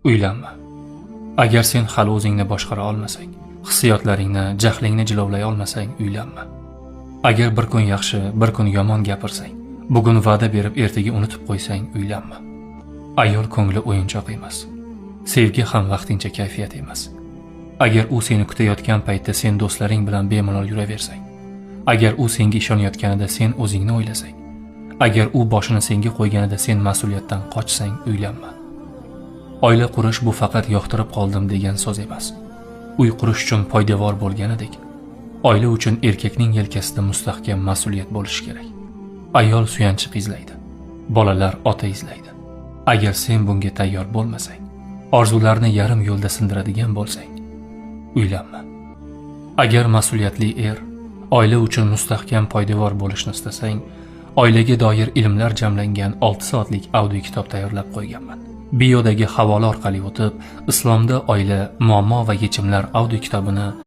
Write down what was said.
Uylanma. Agar sen hali o'zingni boshqara olmasang, hissiyotlaringni, jahlingni jilovlay olmasang, uylanma. Agar bir kun yaxshi, bir kun yomon gapirsang, bugun va'da berib ertaga unutib qo'ysang, uylanma. Ayol ko'ngli o'yinchoq emas. Sevgi ham vaqtincha kayfiyat emas. Agar u seni kutayotgan paytda sen do'stlaring bilan bemalol yuraversang, agar u senga ishonayotganida sen o'zingni o'ylasang, agar u boshini senga qo'yganida sen mas'uliyatdan qochsang, uylanma. Oila qurish bu faqat yoqtirib qoldim degan so'z emas. Uy qurish uchun poydevor bo'lganidek, oila uchun erkakning yelkasida mustahkam mas'uliyat bo'lishi kerak. Ayol suyanchiq izlaydi, bolalar ota izlaydi. Agar sen bunga tayyor bo'lmasang, orzularni yarim yo'lda sindiradigan bo'lsang, uylanma. Agar mas'uliyatli er, oila uchun mustahkam poydevor bo'lishni istasang, oilaga doir ilmlar jamlangan 6 soatlik audio kitob tayyorlab qo'yganman. Biodagi havola orqali o'tib, Islomda oila, muammo va yechimlar audio kitobini